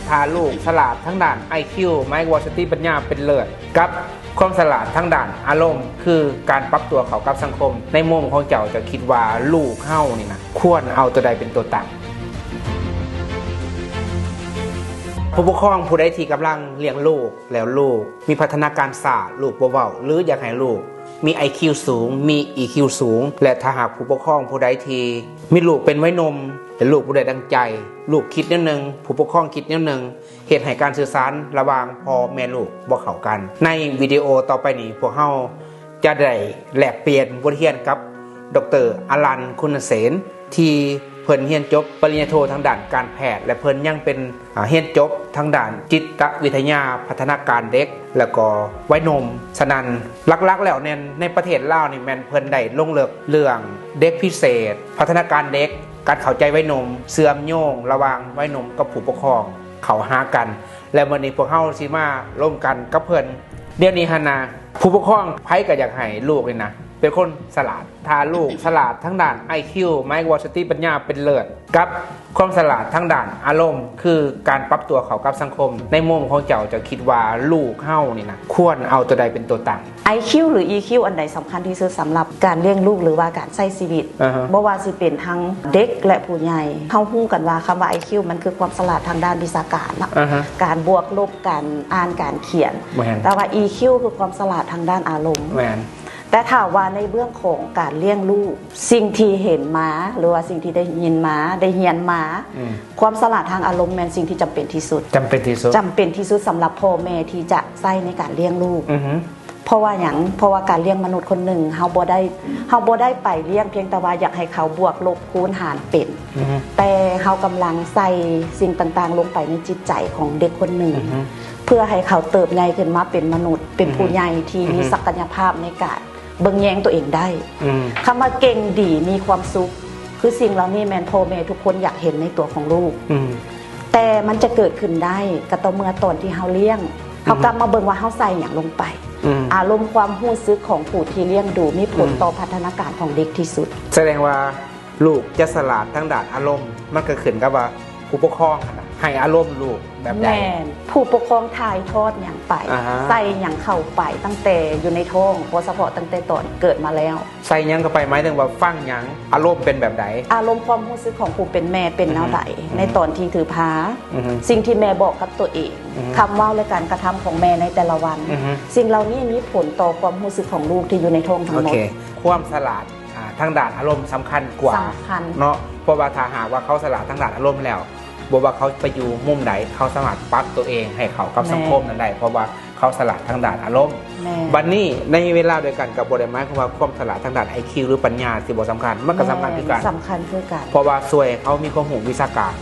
ຖ້າລູກສະຫຼາດທາງດ້ານໄອຄິວ ໝາຍຄວາມວ່າສະຕິປັນຍາເປັນເລີດ ກັບຄວາມສະຫຼາດທາງດ້ານອາລົມ ຄືການປັບຕົວເຂົ້າກັບສັງຄົມ ໃນມຸມຂອງເຈົ້າ ເຈົ້າຄິດວ່າລູກເຮົານີ້ນະ ຄວນເອົາໂຕໃດເປັນໂຕຕັ້ງ? ຜູ້ປົກຄອງຜູ້ໃດທີ່ກຳລັງລ້ຽງລູກ ແລ້ວລູກມີພັດທະນາການຊ້າ, ລູກບໍ່ເວົ້າ ຫຼື ຢາກໃຫ້ລູກມີໄອຄິວສູງ, ມີອີຄິວສູງ ແລະ ຖ້າຫາກຜູ້ປົກຄອງຜູ້ໃດທີ່ມີລູກເປັນໄວໜຸ່ມ ແລະ ລູກບໍ່ໄດ້ດັ່ງໃຈ, ລູກຄິດແນວໜຶ່ງ, ຜູ້ປົກຄອງຄິດແນວໜຶ່ງ, ເຮັດໃຫ້ການສື່ສານລະຫວ່າງພໍ່ແມ່ລູກບໍ່ເຂົ້າກັນ. ໃນວິດີໂອຕໍ່ໄປນີ້ ພວກເຮົາຈະໄດ້ແລກປ່ຽນບົດຮຽນກັບ ດອກເຕີ ອາລັນ ຄຸນນະເສນ ທີ່ເພິ່ນຮຽນຈົບປະລິນຍາໂທທາງດ້ານການແພດ ແລະ ເພິ່ນຍັງເປັນ ອາ ຮຽນຈົບທາງດ້ານຈິດຕະວິທະຍາ ພັດທະນາການເດັກ ແລ້ວກໍໄວໜຸ່ມ. ສະນັ້ນ ຫຼັກໆແລ້ວແມ່ນໃນປະເທດລາວນີ້ ແມ່ນເພິ່ນໄດ້ລົງເລິກເລື່ອງເດັກພິເສດ, ພັດທະນາການເດັກ, ການເຂົ້າໃຈໄວໜຸ່ມ, ເຊື່ອມໂຍງລະຫວ່າງໄວໜຸ່ມກັບຜູ້ປົກຄອງເຂົ້າຫາກັນ. ແລະ ມື້ນີ້ພວກເຮົາຊິມາລົມກັນກັບເພິ່ນ. ດຽວນີ້ຫັ້ນນະ ຜູ້ປົກຄອງໃຜກໍຢາກໃຫ້ລູກນີ້ນະ ເປັນຄົນສະຫຼາດ. ຖ້າລູກສະຫຼາດທາງດ້ານໄອຄິວ ໝາຍຄວາມວ່າສະຕິປັນຍາເປັນເລີດ ກັບຄວາມສະຫຼາດທາງດ້ານອາລົມ ຄືການປັບຕົວເຂົ້າກັບສັງຄົມ ໃນມຸມຂອງເຈົ້າ ເຈົ້າຄິດວ່າລູກເຮົານີ້ນະ ຄວນເອົາໂຕໃດເປັນໂຕຕັ້ງ? ໄອຄິວ ຫຼື ອີຄິວ ອັນໃດສຳຄັນທີ່ສຸດສຳລັບການລ້ຽງລູກ ຫຼືວ່າການໃຊ້ຊີວິດ? ອາຮະ ບໍ່ວ່າຊິເປັນທັງເດັກ ແລະ ຜູ້ໃຫຍ່. ເຮົາຮູ້ກັນວ່າຄຳວ່າໄອຄິວ ມັນຄືຄວາມສະຫຼາດທາງດ້ານວິຊາການເນາະ ອາຮະ ການບວກລົບ, ການອ່ານ, ການຂຽນ. ແມ່ນ. ແຕ່ວ່າ ອີຄິວ ຄືຄວາມສະຫຼາດທາງດ້ານອາລົມ. ແມ່ນ. ແຕ່ຖ້າວ່າໃນເບື້ອງຂອງການລ້ຽງລູກ ສິ່ງທີ່ເຫັນມາ ຫຼືວ່າສິ່ງທີ່ໄດ້ຍິນມາ ໄດ້ຮຽນມາ ອືມ ຄວາມສະຫຼາດທາງອາລົມແມ່ນສິ່ງທີ່ຈຳເປັນທີ່ສຸດ. ຈຳເປັນທີ່ສຸດ. ຈຳເປັນທີ່ສຸດສຳລັບພໍ່ແມ່ທີ່ຈະໃຊ້ໃນການລ້ຽງລູກ. ອືຮຶ. ເພາະວ່າຫຍັງ? ເພາະວ່າການລ້ຽງມະນຸດຄົນໜຶ່ງ ເຮົາບໍ່ໄດ້ ເຮົາບໍ່ໄດ້ໄປລ້ຽງພຽງແຕ່ວ່າຢາກໃຫ້ເຂົາບວກລົບຄູນຫານເປັນ. ອືຮຶ. ແຕ່ເຮົາກຳລັງໃສ່ສິ່ງຕ່າງໆລົງໄປໃນຈິດໃຈຂອງເດັກຄົນໜຶ່ງ ອືຮຶ. ເພື່ອໃຫ້ເຂົາເຕີບໃຫຍ່ຂຶ້ນມາເປັນມະນຸດ ເປັນຜູ້ໃຫຍ່ທີ່ມີ ອືຮຶ ສັກກະຍະພາບໃນການເບິ່ງແຍງຕົວເອງໄດ້. ອືມ. ຄຳວ່າເກັ່ງດີມີຄວາມສຸກ ຄືສິ່ງເຫຼົ່ານີ້ແມ່ນພໍ່ແມ່ທຸກຄົນຢາກເຫັນໃນຕົວຂອງລູກ. ອືມ. ແຕ່ມັນຈະເກີດຂຶ້ນໄດ້ກໍຕໍ່ເມື່ອຕອນທີ່ເຮົາລ້ຽງ ອືຮຶ ເຮົາກັບມາເບິ່ງວ່າເຮົາໃສ່ຫຍັງລົງໄປ. ອືມ. ອາລົມຄວາມຮູ້ສຶກຂອງຜູ້ທີ່ລ້ຽງດູມີຜົນ ອືມ ຕໍ່ພັດທະນາການຂອງເດັກທີ່ສຸດ. ສະແດງວ່າ ລູກຈະສະຫຼາດທາງດ້ານອາລົມ ມັນກໍຂຶ້ນກັບວ່າຜູ້ປົກຄອງຫັ້ນນະ ໃຫ້ອາລົມລູກແບບໃດ? ແມ່ນ. ຜູ້ປົກຄອງຖ່າຍທອດຫຍັງໄປ? ອາຮະ. ໃສ່ຫຍັງເຂົ້າໄປຕັ້ງແຕ່ຢູ່ໃນທ້ອງ ບໍ່ສະເພາະຕັ້ງແຕ່ຕອນເກີດມາແລ້ວ? ໃສ່ຫຍັງເຂົ້າໄປ ໝາຍເຖິງວ່າຟັງຫຍັງ? ອາລົມເປັນແບບໃດ? ອາລົມຄວາມຮູ້ສຶກຂອງຜູ້ເປັນແມ່ເປັນແນວໃດ ອືຮຶ ໃນຕອນທີ່ຖືພາ? ອືຮຶ. ສິ່ງທີ່ແມ່ບອກກັບຕົວເອງ ອືຮຶ ຄຳເວົ້າ ແລະ ການກະທຳຂອງແມ່ໃນແຕ່ລະວັນ ອືຮຶ ສິ່ງເຫຼົ່ານີ້ມີຜົນຕໍ່ຄວາມຮູ້ສຶກຂອງລູກທີ່ຢູ່ໃນທ້ອງທັງໝົດ. ໂອເຄ. ຄວາມສະຫຼາດ ອ່າ ທາງດ້ານອາລົມສຳຄັນກວ່າ ສຳຄັນ ເນາະ ເພາະວ່າຖ້າຫາກວ່າເຂົາສະຫຼາດທາງດ້ານອາລົມແລ້ວ ບໍ່ວ່າເຂົາໄປຢູ່ມຸມໃດ ເຂົາສາມາດປັບຕົວເອງໃຫ້ເຂົ້າກັບ ແມ່ນ ສັງຄົມນັ້ນໄດ້ ເພາະວ່າເຂົາສະຫຼາດທາງດ້ານອາລົມ. ແມ່ນ. ບັດນີ້ໃນເວລາດຽວກັນກໍບໍ່ໄດ້ໝາຍຄວາມວ່າຄວາມສະຫຼາດທາງດ້ານໄອຄິວ ຫຼື ປັນຍາຊິບໍ່ສຳຄັນ ມັນກໍສຳຄັນຄືກັນ ແມ່ນ ສຳຄັນຄືກັນ ເພາະວ່າຊ່ວຍເຂົາມີຄວາມຮູ້ວິຊາການ